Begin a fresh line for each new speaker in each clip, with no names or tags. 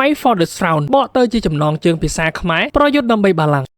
Fight for the Throne បកទៅជាចំណងជើងភាសាខ្មែរប្រយុទ្ធដើម្បីបល្ល័ង្ក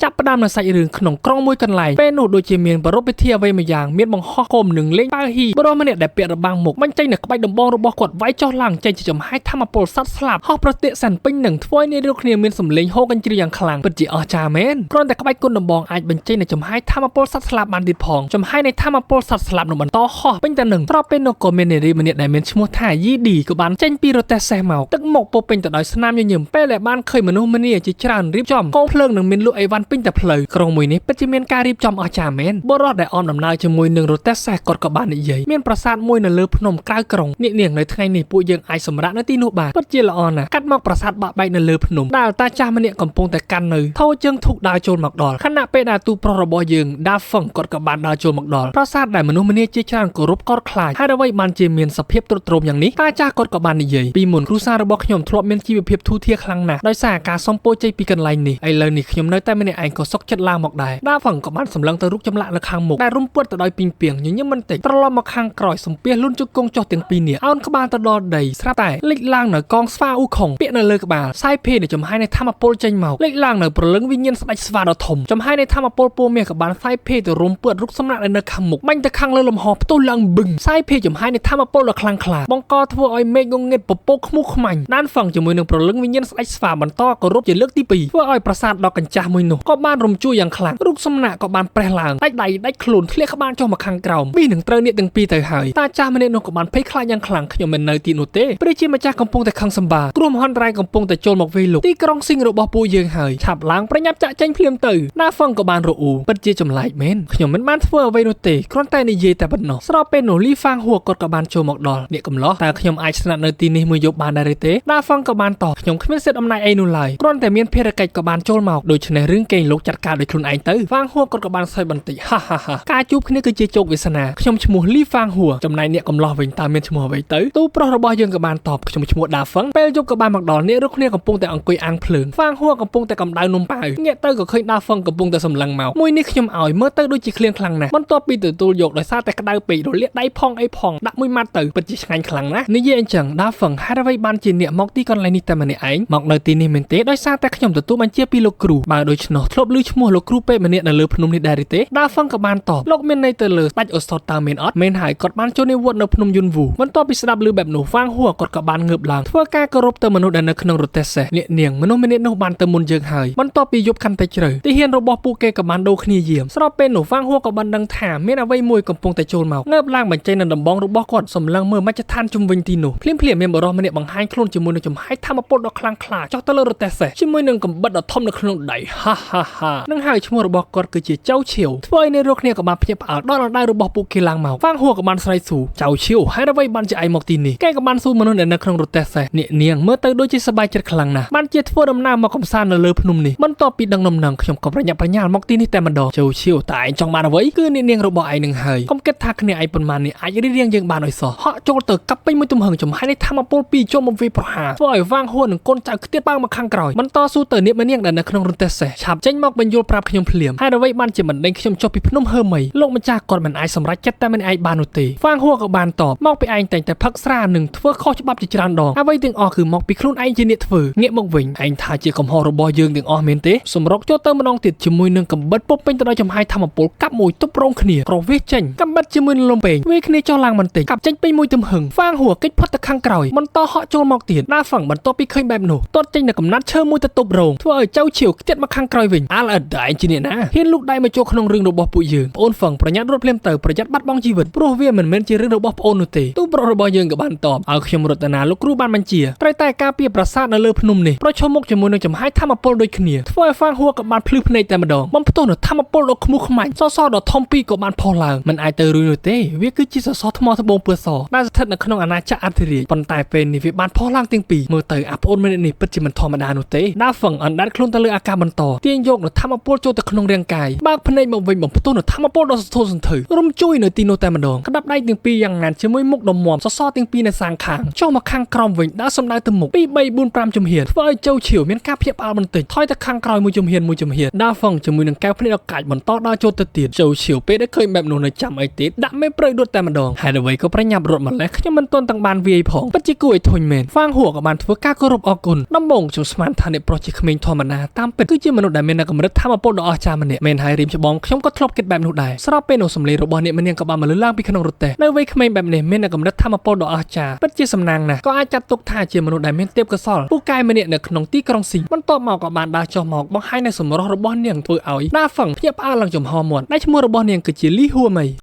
ចាប់ផ្ដើមនៅសាច់រឿងក្នុងក្រុងមួយកន្លែងពេលនោះដូចជាមានប្រារព្ធពិធីអ្វីមួយយ៉ាងមានបង្ហោះគោមនិងលេងប៉ាវហ៊ីបុរសម្នាក់ដែលពាក់របាំងមុខបញ្ចេញនៅក្បាច់ដំបងរបស់គាត់វាយចុះឡើងចេញជាចំហាយធម្មពលសត្វស្លាបហោះប្រតិសិនពេញនឹងធ្វើឲ្យអ្នករាល់គ្នាមានសម្លេងហូរកញ្ជ្រៀវយ៉ាងខ្លាំងពិតជាអស្ចារ្យមែនគ្រាន់តែក្បាច់គុណដំបងអាចបញ្ចេញនៅចំហាយធម្មពលសត្វស្លាបបានទៀតផងចំហាយនៃធម្មពលសត្វស្លាបនោះបន្តហោះពេញតែនឹងស្របពេលនោះក៏មាននារីម្នាក់ដែលមានឈ្មោះថាយីឌីក៏បានចេញពីរទេះសេះមកទឹកមុខពោពេញទៅដោយស្នាមញញឹមពេលដែលបានឃើញមនុស្សម្នាជាច្រើនរៀបចំកងភ្លើងនឹងមានលក់អីវ៉ាន់ពេញតែផ្លូវក្រុងមួយនេះពិតជាមានការរៀបចំអស្ចារ្យមែនបុរសដែលអមដំណើរជាមួយនឹងរទេះសេះគាត់ក៏បាននិយាយមានប្រាសាទមួយនៅលើភ្នំក្រៅក្រុងអ្នកនាងនៅថ្ងៃនេះពួកយើងអាចសម្រាកនៅទីនោះបានពិតជាល្អណាស់កាត់មកប្រាសាទបាក់បែកនៅលើភ្នំដែលតាចាស់ម្នាក់កំពុងតែកាន់នៅថោជើងធូកដើរចូលមកដល់ខណៈពេលដែលទូប្រុសរបស់យើងដាហ្វឹងគាត់ក៏បានដើរចូលមកដល់ប្រាសាទដែលមនុស្សម្នាជាច្រើនគោរពកោតខ្លាចហើយអ្វីបានជាមានសភាពទ្រុឌទ្រោមយ៉ាងនេះតាចាស់គាត់ក៏បាននិយាយពីមុនគ្រួសាររបស់ខ្ញុំធ្លាប់មានជីវភាពធូរធារខ្លាំងណាស់ដោយសារការសុំពរជ័យពីកន្លែងនេះឥឡូវនេះខ្ញុំនៅតែម្នាក់ឯងក៏សុខចិត្តឡើងមកដែរដាហ្វឹងក៏បានសម្លឹងទៅរូបចម្លាក់នៅខាងមុខដែលរុំពួតទៅដោយពីងពាងញញឹមបន្តិចត្រឡប់មកខាងក្រោយសំពះលូនជង្គង់ចុះទាំងពីរនាក់អោនក្បាលទៅដល់ដីស្រាប់តែលេចឡើងនៅកងស្វាអ៊ូខុងពាក់នៅលើក្បាលសាយភេនៃចំហាយនៃធម្មពលចេញមកលេចឡើងនៅព្រលឹងវិញ្ញាណស្ដេចស្វាដ៏ធំចំហាយនៃធម្មពលពូមាសក៏បានសាយភេទៅរុំពួតរូបសំណាក់ដែលនៅខាងមុខបាញ់ទៅខាងលើលំហផ្ទុះឡើងបឹងសាយភេចំហាយនៃធម្មពលដ៏ខ្លាំងក្លាបង្កធ្វើឲ្យមេឃងងឹតពពកខ្មុះខ្មាញ់ដានហ្វឹងជាមួយនឹងព្រលឹងវិញ្ញាណស្ដេចស្វាបន្តគោរពជាលើកទី2ធ្វើឲ្យប្រាសាទដ៏កញ្ចាស់មួយនោះក៏បានរំជួលយ៉ាងខ្លាំងរូបសំណាក់ក៏បានប្រេះឡើងដាច់ដៃដាច់ខ្លួនធ្លាក់ក្បាលចុះមកខាងក្រោមមីនឹងត្រូវអ្នកទាំងពីរទៅហើយតាចាស់ម្នាក់នោះក៏បានភ័យខ្លាចយ៉ាងខ្លាំងខ្ញុំមិននៅទីនោះទេព្រះជាម្ចាស់កំពុងតែខឹងសម្បាគ្រោះមហន្តរាយកំពុងតែចូលមកវាយលុកទីក្រុងស៊ីងរបស់ពួកយើងហើយឆាប់ឡើងប្រញាប់ចាក់ចេញភ្លាមទៅណាហ្វឹងក៏បានរអ៊ូពិតជាចម្លែកមែនខ្ញុំមិនបានធ្វើអ្វីនោះទេគ្រាន់តែនិយាយតែប៉ុណ្ណោះស្របពេលនោះលីហ្វាងហួគាត់ក៏បានចូលមកដល់អ្នកកំឡោះតើខ្ញុំអាចស្នាក់នៅទីនេះមួយយប់បានដែរឬទេដាហ្វឹងក៏បានតបខ្ញុំគ្មានសិទ្ធិអំណាចអីនោះឡើយគ្រាន់តែមានភារកិច្ចក៏បានចូលមកដូច្នេះរឿងគេងលោកចាត់ការដោយខ្លួនឯងទៅហ្វាងហួគាត់ក៏បានសើចបន្តិចហាហាហាការជួបគ្នាគឺជាជោគវាសនាខ្ញុំឈ្មោះលីហ្វាងហួចំណែកអ្នកកំឡោះវិញតើមានឈ្មោះអ្វីទៅទូប្រុសរបស់យើងក៏បានតបខ្ញុំឈ្មោះដាហ្វឹងពេលយប់ក៏បានមកដល់អ្នករកគ្នាកំពុងតែអង្គុយអាំងភ្លើងហ្វាងហួកំពុងតែកម្ដៅនំប៉ាវងាកទៅក៏ឃើញដាហ្វឹងកំពុងតែសម្លឹងមកមួយនេះខ្ញុំឲ្យមើលទៅដូចជាឃ្លៀងខ្លាំងណាស់បន្ទាប់ពីទទួលយកដោយសារតែក្តៅពេករលាកដៃផងអីផងដាក់មួយម៉ាត់ទៅពិតជាឆ្ងាញ់ខ្លាំងណាស់និយាយអញ្ចឹងដាហ្វឹងហេតុអ្វីបានជាអ្នកមកទីកន្លែងនេះតែម្នាក់ឯងមកនៅទីនេះមែនទេដោយសារតែខ្ញុំទទួលបញ្ជាពីលោកគ្រូបើដូច្នោះធ្លាប់ឮឈ្មោះលោកគ្រូពេទ្យម្នាក់នៅលើភ្នំនេះដែរឬទេដាហ្វឹងក៏បានតបលោកមានន័យទៅលើស្ដេចអូសតតើមែនអត់មែនហើយគាត់បានចូលនិវត្តន៍នៅភ្នំយុនវូបន្ទាប់ពីស្ដាប់ឮបែបនោះហ្វាងហួគាត់ក៏បានងើបឡើងធ្វើការគោរពទៅមនុស្សដែលនៅក្នុងរទេះសេះអ្នកនាងមនុស្សម្នាក់នោះបានទៅមុនយើងហើយបន្ទាប់ពីយប់កាន់តែជ្រៅទាហានរបស់ពួកគេក៏បានដូរគ្នាយាមស្របពេលនោះហ្វាងហួក៏បានដឹងថាមានអ្វីមួយកំពុងតែចូលមកងើបឡើងបញ្ចេញនៅដំបងរបស់គាត់សម្លឹងមើលមជ្ឈដ្ឋានជុំវិញទីនោះភ្លាមៗមានបុរសម្នាក់បង្ហាញខ្លួនជាមួយនឹងចំហាយធម្មពលដ៏ខ្លាំងក្លាចុះទៅលើរទេះសេះជាមួយនឹងកំបិតដ៏ធំនៅក្នុងដៃហាហាហានឹងហើយឈ្មោះរបស់គាត់គឺជាចៅឈៀវធ្វើឲ្យអ្នករកគ្នាក៏បានភ្ញាក់ផ្អើលដល់អណ្ដៅរបស់ពួកគេឡើងមកហ្វាងហួក៏បានស្រែកស៊ូចៅឈៀវហេតុអ្វីបានជាឯងមកទីនេះគេក៏បានស៊ូមនុស្សដែលនៅក្នុងរទេះសេះអ្នកនាងមើលទៅដូចជាសប្បាយចិត្តខ្លាំងណាស់បានជាធ្វើដំណើរមកកំសាន្តនៅលើភ្នំនេះបន្ទាប់ពីដឹងដំណឹងខ្ញុំក៏ប្រញាប់ប្រញាល់មកទីនេះតែម្ដងចៅឈៀវតើឯងចង់បានអ្វីគឺអ្នកនាងរបស់ឯងនឹងហើយកុំគិតថាគ្នាឯងប៉ុន្មាននេះអាចរៀបរៀងយើងបានឲ្យសោះហក់ចូលទៅកាប់ពេញមួយទំហឹងចំហាយនៃធម្មពលពីរចូលមកវាយប្រហារធ្វើឲ្យវាងហួរនឹងកូនចៅខ្ទាតប៉ាងមកខាងក្រោយបន្តស៊ូទៅនាងម្នាងដែលនៅក្នុងរន្ទះសេះឆាប់ចេញមកបញ្យល់ប្រាប់ខ្ញុំភ្លាមហើយអ្វីបានជាមិនដេញខ្ញុំចុះពីភ្នំហើមីលោកម្ចាស់គាត់មិនអាចសម្រេចចិត្តតែមិនឯងបាននោះទេហ្វាងហួរក៏បានតបមកពីឯងតែងតែផឹកស្រានិងធ្វើខុសច្បាប់ជាច្រើនដងអ្វីទាំងអស់គឺមកពីខ្លួនឯងជាអ្នកធ្វើងាកមកវិញឯងថាជាកំហុសរបស់យើងទាំងអស់មែនទេសម្រុកចូលទៅម្ដងទៀតជាមួយនឹងកំបិតពុបពេញទៅដោយចំហាយធម្មពលកាប់មួយទប់រងគ្នាក្រវះចេញកំបិតជាមួយនឹងលំពេងវាគ្នាចុះឡើងបន្តិចកាប់ចេញពេញមួយទំហឹងហ្វាងហួរកិច្ចផុតទៅខាងក្រោយបន្តហក់ចូលមកទៀតដាហ្វឹងបន្ទាប់ពីឃើញបែបនោះទាត់ចេញនៅកំណាត់ឈើមួយទៅទប់រងធ្វើឲ្យចៅឈៀវខ្ទាតមកខាងក្រោយវិញអាល់អិតឯងជាអ្នកណាហ៊ានលូកដៃមកចូលក្នុងរឿងរបស់ពួកយើងប្អូនហ្វឹងប្រញាប់រត់ភ្លាមទៅប្រយ័ត្នបាត់បង់ជីវិតព្រោះវាមិនមែនជារឿងរបស់ប្អូននោះទេទូប្រុសរបស់យើងក៏បានតបឲ្យខ្ញុំរតនាលោកគ្រូបានបញ្ជាត្រូវតែការពារប្រាសាទនៅលើភ្នំនេះប្រឈមមុខជាមួយនឹងចំហាយធម្មពលដូចគ្នាធ្វើឲ្យហ្វាងហួរក៏បានភ្លឺភ្នែកតែម្ដងបំផ្ទុះនៅធម្មពលដ៏ខ្មុះខ្មាញ់សសរដ៏ធំពីរក៏បានផុសឡើងមិនអាចទៅរួចនោះទេវាគឺជាសសរថ្មត្បូងពើសដែលស្ថិតនៅក្នុងអាណាចក្រអធិរាជប៉ុន្តែពេលនេះវាបានផុសឡើងទាំងពីរមើលទៅអាប្អូនម្នាក់នេះពិតជាមិនធម្មតានោះទេដាហ្វឹងអណ្ដែតខ្លួនទៅលើអាកាសបន្តទា ទាញយកនូវធម៌ពលចូលទៅក្នុងរាងកាយបើកភ្នែកមកវិញបំផ្ទុះនូវធម៌ពលដ៏សន្ធោសន្ធៅរំជួយនៅទីនោះតែម្ដងក្តាប់ដៃទាំងពីរយ៉ាងណានជាមួយមុខដ៏មាំសសរទាំងពីរនៅសាងខាងចុះមកខាងក្រោមវិញដើរសំដៅទៅមុខ2 3 4 5ជំហានធ្វើឲ្យចូលឈៀវមានការភ្ញាក់ផ្អើលបន្តិចថយទៅខាងក្រោយមួយជំហានមួយជំហានដាហ្វងជាមួយនឹងកែវភ្នែកដ៏កាចបន្តដើរចូលទៅទៀតចូលឈៀវពេលដែលឃើញបែបនោះនៅចាំអីទៀតដាក់មេព្រៃដួតតែម្ដងហេតុអ្វីក៏ប្រញាប់រត់ម្លេះខ្ញុំមិនទាន់ទាំងបានវាយផងពិតជាគួរឲ្យធុញមែនហ្វាងហួរក៏បានធ្វើការគោរពអរគុណដំបងខ្ញុំស្មានថាអ្នកប្រុសជាក្មេងធម្មតាតាមពិតគឺជាមនុស្សដែលមានកម្រិតធម៌ពលដ៏អស្ចារ្យម្នាក់មែនហើយរៀមច្បងខ្ញុំក៏ធ្លាប់គិតបែបនោះដែរស្របពេលនោះសម្លេងរបស់អ្នកម្នាងក៏បានមកលឺឡើងពីក្នុងរទេះនៅវ័យក្មេងបែបនេះមានកម្រិតធម៌ពលដ៏អស្ចារ្យពិតជាសំណាងណាស់ក៏អាចចាត់ទុកថាជាមនុស្សដែលមានទេពកោសល្យពូកែម្នាក់នៅក្នុងទីក្រុងស៊ីងបន្ទាប់មកក៏បានដើរចុះមកបង្ហាញនៅសម្រស់របស់នាងធ្វើឲ្យដាហ្វឹងភ្ញាក់ផ្អើលឡើងចំហមាត់ដែលឈ្មោះរបស់នាងគឺជាលីហួមី។